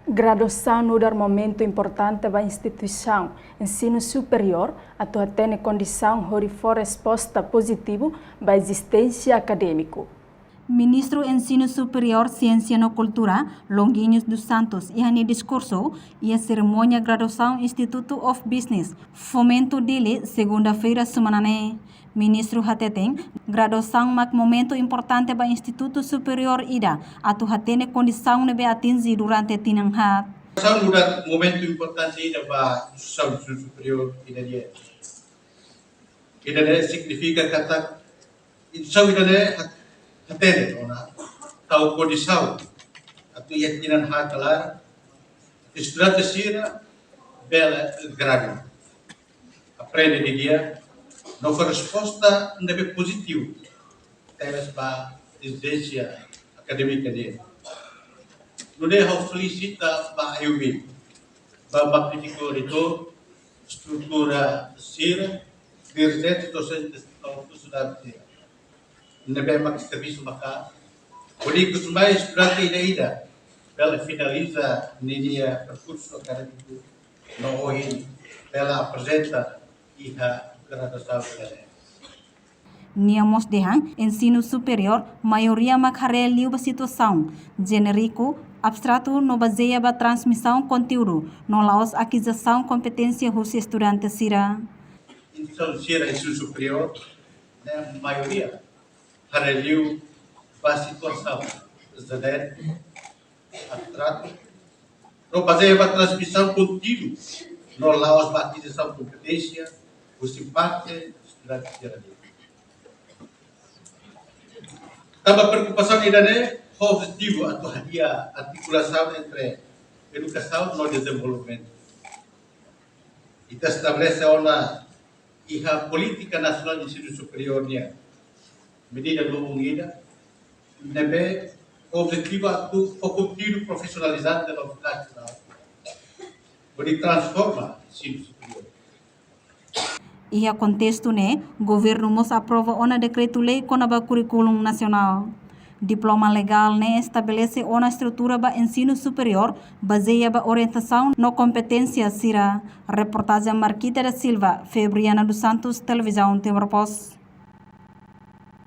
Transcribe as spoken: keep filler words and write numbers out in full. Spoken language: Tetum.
Graduasaun nu'udar momentu importante ba instituisaun ensinu superiór atu hatene kondisaun hodi fó resposta pozitivu ba ezisténsia akadémiku. Ministru Ensinu Superiór, Siénsia no Kultura, Longuinhos dos Santos, iha nia diskursu iha serimónia graduasaun Institute of Business, Fomento, Dili, segunda-feira semana ne'e. Ministru hateten, graduasaun mak momentu importante ba institutu superiór ida atu hatene kondisaun ne'ebé atinje durante tinan haat. Graduasaun nu'udar momentu importante ida ba instituisaun superiór ida-ne'e. Ida-ne'e signifika katak instituisaun ida-ne'e hat-, hatene ona tau kondisaun atu iha tinan haat ka laran, estudante sira bele gradu, aprende didi'ak, no fó resposta ne'ebé pozitivu tebes ba ezijénsia akadémika nian. Nune'e ha'u felisita ba A U B, ba magnífiku reitór, estrutura sira, dirijente, dosente no funsionáriu sira ne'ebé mak servisu maka'as, hodi ikus mai estudante ida-ida bele finaliza ninia perkursu akadémiku no ohin bele aprezenta iha graduasaun ida-ne'e. Nia mós dehan, ensinu superiór maioria mak haree liu ba situasaun, jenériku, abstratu no bazeia ba transmisaun konteúdu, no la'ós akizisaun kompeténsia husi estudante sira. Instituisaun sira ensinu superiór ne'e maioria haree liu ba situasaun, jenériku, abstratu, no bazeia ba transmisaun konteúdu, no la'ós ba akizisaun kompeténsia husi parte estudante sira nian. Tanba preokupasaun ida-ne'e ho objetivu atu hadi'a artikulasaun entre edukasaun no dezenvolvimentu. Ita estabelese ona iha Polítika Nasionál Ensinu Superiór nian medida lubun ida ne'ebé objetivu atu fó konteúdu profisionalizante no vokasionál hodi transforma ensinu superiór. Iha kontestu ne'e, governu mós aprova ona dekretu-lei kona-ba kurríkulu nasionál. Diploma legál ne'e estabelese ona estrutura ba ensinu superiór bazeia ba orientasaun no kompeténsia sira. Reportajen Marquita da Silva, Febriana dos Santos, Televizaun Timor Post.